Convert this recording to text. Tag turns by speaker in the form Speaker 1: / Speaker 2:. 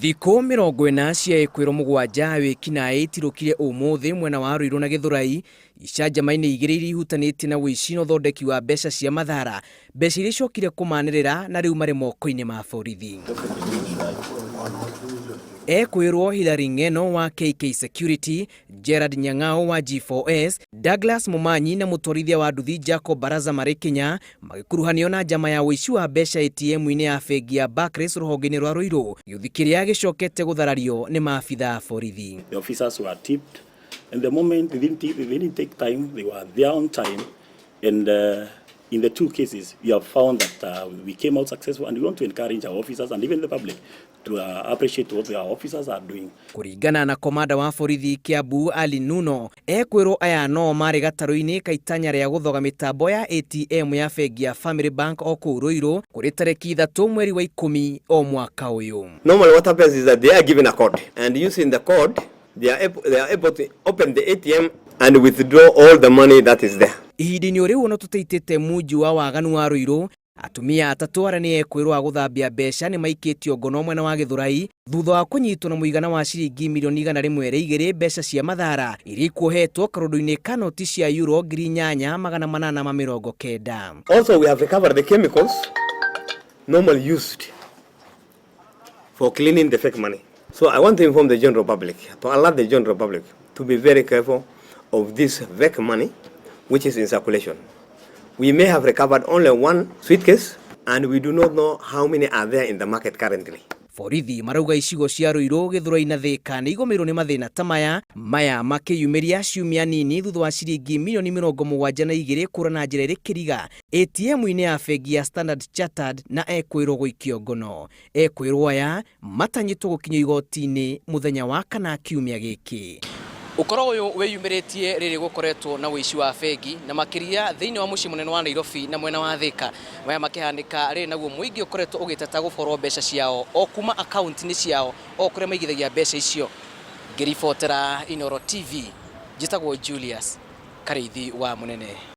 Speaker 1: Thikũ 40 cia ĩkwĩrwo 7 wĩkinaĩ itirũkire ũmũthĩ mwena wa Ruiru na Gĩthũrai icanjama-inĩ igĩrĩ iria ihutanĩtie na ũici na ũthondeki wa mbeca cia mathara, mbeca iria icokire kũmanĩrĩra na rĩu marĩ moko-inĩ ma borithi. Ekwĩrwo Hilary Ng'eno wa KK Security, Gerard Nyang'ao wa G4S, Douglas Mumanyi na mũtwarithia wa nduthi Jacob Baraza marĩ Kenya magĩkuruhanio na njama ya ũici wa mbeca ATM-inĩ ya bengi ya Barclays rũhonge-inĩ rwa Ruiru, gĩũthi kĩrĩa gĩcokete gũtharario nĩ maabitha a borithi.
Speaker 2: The officers were tipped, and the moment they didn't take time, they were there on time, and in the two cases, we have found that we came out successful, and we want to encourage our officers and even the public to appreciate what our officers are doing.
Speaker 1: Kũringana na komanda wa borithi Kiambu Ali Nuno, ekwĩrwo aya no marĩ gatarũ-inĩ ka itanya rĩa gũthoga mĩtambo ya ATM ya bengi ya Family Bank o kũu Ruiru kũrĩ tarĩki 3 mweri wa 10 o mwaka ũyũ.
Speaker 3: Normally what happens is that they are given a code, and using the code they are able to open the ATM and withdraw all the money that is there.
Speaker 1: Ihinda-inĩ o rĩu ona tũtaitĩte munji wa waganu wa Ruiru, atumia atatũ arĩa nĩ ekwĩrwo a gũthambia mbeca nĩ maikĩtio ngono mwena wa Gĩthũrai thutha wa kũnyitwo na mũigana wa ciringi mirioni 102 mbeca cia mathara iria ikuohetwo karũndũ-inĩ ka noti cia euro 8,890.
Speaker 3: Also, we have recovered the chemicals normally used for cleaning the fake money. So I want to inform the general public, to alert the general public to be very careful of this fake money which is in circulation. We may have recovered only one suitcase, and we do not know how many are there in the market currently.
Speaker 1: Borithi marauga icigo cia Ruiru, Gĩthũrai na Thĩka nĩ igũmĩirwo nĩ mathĩna ta maya maya makĩyumĩria ciumia nini thutha wa ciringi mirioni 72 kũra na njĩra ĩrĩ kĩriga ATM-inĩ ya bengi ya Standard Chartered na ekwĩrwo gũikio ngono. Ekwĩrwo aya matanyĩtwo gũkinyio igoti-inĩ mũthenya wa kana kiumia gĩkĩ. Ũkoro ũyũ wĩyumĩrĩtie rĩrĩ gũkoretwo na ũici wa bengi na makĩria thĩinĩ wa mũciĩ mũnene wa Nairobi na mwena wa Thĩka. Maya makĩhanĩka rĩrĩ naguo mũingĩ ũkoretwo ũgĩteta gũborwo mbeca ciao o kuma akaunti-inĩ ciao o kũrĩa maigithagia mbeca icio. Ngĩribotera Inooro TV, njĩtagwo Julius Karĩithi wa Mũnene.